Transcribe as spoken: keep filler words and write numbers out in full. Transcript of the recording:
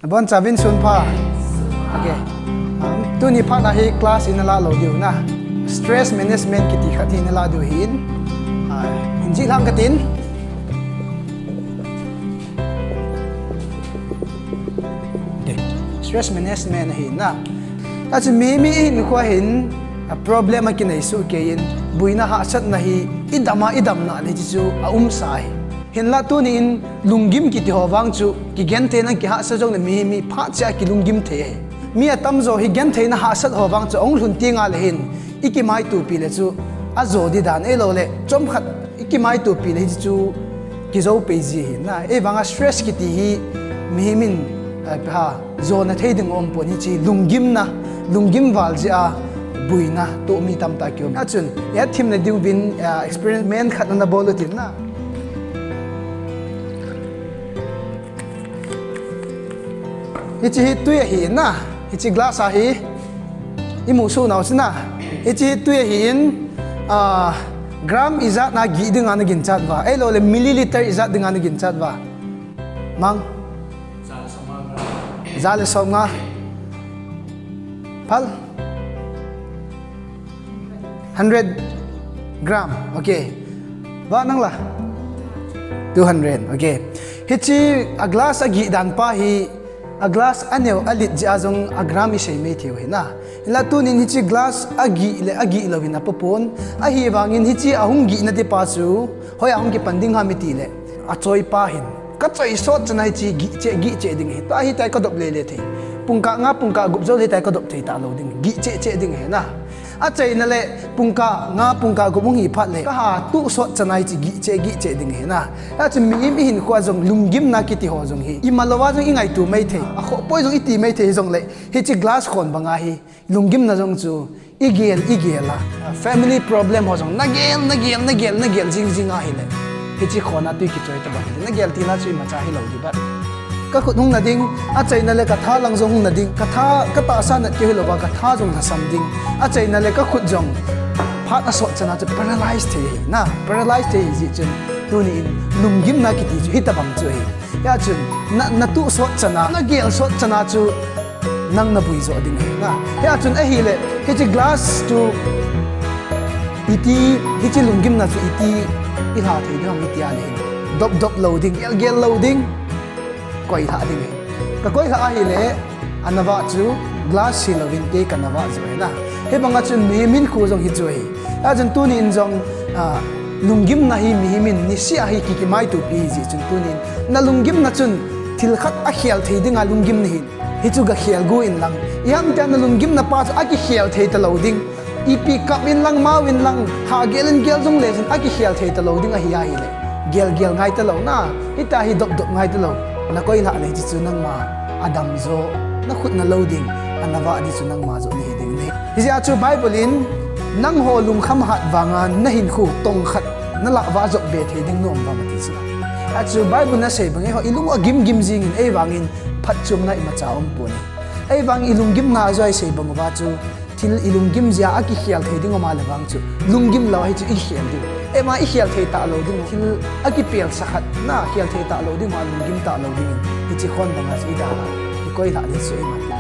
Nabonchauvin sunpha. Okay. Um, tuni phat a hi class ina la lou diu na. Stress management kiti khat hi ina la diu ahin. Ah, hin jih lang katin. Okay. Stress management ahi na. Achu mi, mi hinkho a hin, a problem a kinei soh kei in, boina hahsatna hi, i dam a, i damna le hiche chu aumsa ahi. Hinlah tuni in, lunggim kiti ho vang chu, kigenthei na kihahsa jongle mi, mi phat cheh a kilunggim thei ahi. Mi atamjo hi genthei na hahsat ho vang chu, ahung lhun teng le hin, i kimaitopi le chu, ajo di dan ahilou le, chomkhat, i kimaitopi le hiche chu, kijou pei ji ahi na. Ahivang a stress kiti hi, mihem in, eh, ha, jona thei ding umpon hiche, lunggimna, lunggim val jeh a, boina toh mi tamtah kium. Achun, i hetthemna diuvin, eh, experiment khat na bol utin na. Hiche hi tui ahi na, hiche glass ahi, i musoh nau chu na. Hiche hi tui ahin, ah, gram ijat na gih dinga na ginchat uva, ahilou le milliliter ijat dinga na ginchat uva. Mang. Ja le som nga. Phal. Hundred gram. Okay. Vah nang la. Two hundred. Okay. Hiche a glass a gih dan pa hi, a glass a neo a lit jeh a jong a gram i sei mai thei u ahi na. Hinlah tunin hiche glass a gih le a gih louvin a poupon. Ahivangin hiche a hung gihna dipa chu, hoiya hung kipan ding ham i ti le. A choi pa hin. Ka choi sot chan a hiche gih cheh, gih cheh ding ahi. Tua hitia ka dop le le thei. Pungkah nga, pungkah gup jou le hitia ka dop thei talou ding. Gih cheh cheh ding ahi na. Achaina le pungkah nga, pungkah gup hung hi phat le. Ka ha tuh sot chan a hiche gih cheh, gih cheh ding ahi na. Achu mihem i hinkho a jong lunggimna kiti ho jong hi. I mal louva jong i ngaito mai thei. A khoh poi jong i ti mai thei jongle. Hiche glass khon banga hi. Lunggimna jong chu. I gel, i gel a. Family problem ho jong. Na gel, na gel, na gel, na gel jing jing ahile. Hiche khon a tui kichoi ta bang. Na gel ti la chu imacha hilou di bat. Ka khut hung na ding, achaina le ka tha lang jong hung na ding, ka tha, ka tahsa nat keu hilouva, ka tha jong lhasam ding, achaina le ka khut jong phat a sot chan a chu paralyze thei ahi, na, paralyze thei ahi jeh chun, tuni in lunggimna kiti chu hitabang chu ahi. Hia chun, na, na tuh sot chan a, na gel sot chan a chu nang na bui jo ding ahi, na. Hia chun ahile, hiche glass chu iti, hiche lunggimna chu iti i lha thei ding ham i ti a le hin. Dop dop lou ding, gel gel lou ding. Koilhah ding ahi. Ka koilhah ahile, ana vah chu glass hilouvin kei kana vah jo ahi na. Hibanga chun mihem hinkho jong hichu ahi. Hia chun tuni in jong, ah, lunggimna hi mihem in niseh a hi ki, kimaitopi ahi jeh chun tuni in. Na lunggimna chun thil khat a khel thei dinga lunggim nahin. Hichu ga khel go in lang. Iham tia na lunggimna pa chu a kikhel thei talou ding. Ipi kap in lang, mao in lang, ha gel in gel jong le jin a kikhel thei talou ding ahi ahile. Gel gel ngai talou na, hitia hi dop dop ngai talou. Na koilhah le hiche chu nangma a dam jo, na khut na lou ding, ana vah di chu nangma jo nahi ding ahi. Hijeh a chu Bible in, nangho lungkham hat vanga na hinkho tong khat na lah vah jop be thei ding nom vang ati chu. Achu Bible in asei bang eiho i lung u agim gim jing in, ahivangin phatchomna imacha umpon. Ahivang i lunggimna a jong isei bang uva chu, thil i lunggim jeh a kikhel thei ding um a le vang chu, lunggim lou a hichu i khel ding. Ema i khel thei talou ding u, thil a kipelsa khat na khel thei talou ding u a lunggim talou ding in, hiche khon banga chu i dal a, i koilhah le chu ima.